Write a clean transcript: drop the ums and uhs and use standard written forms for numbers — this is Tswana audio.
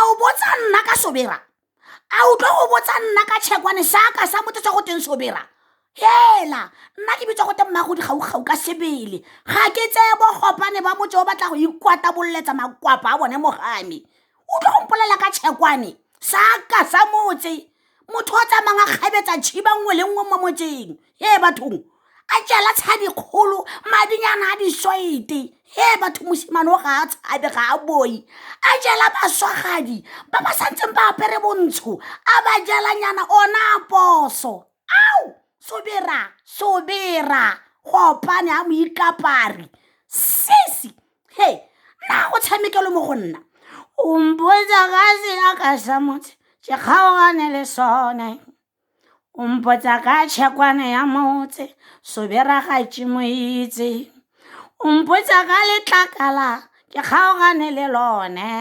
o botsa nna ka sobera a o tlo go botsa nna ka tšhekwane sa ka sa motho sa go teng sobera hela nna ke bitswa go te mmago digaugau ka sebele ga ke tseye bogopane ba motse o batla go ikwatabolletsa makwapa a bone mogame o tlo go mpolela ka tšhekwane sa ka sa motse motho o tsamayng a kgabetsa tšhiba nngwe le nngwe mo motseng e bathong a jela tshadikgolo madinyana a disoete e batho mosimane o ga a tshabe ga a boi a jela baswagadi ba ba santseng ba apere bontsho a ba jelanyana ona a poso ao sobera sobera gopane a moikapari sesi he nna go tshamekelo mo go nna o mpotsa ka seaka sa motse ke kgaogane le sone o mpotsa ka tšhekwane ya motse sobera ga ke mo itse o mpotsa ka letlakala ke kgaogane le lone.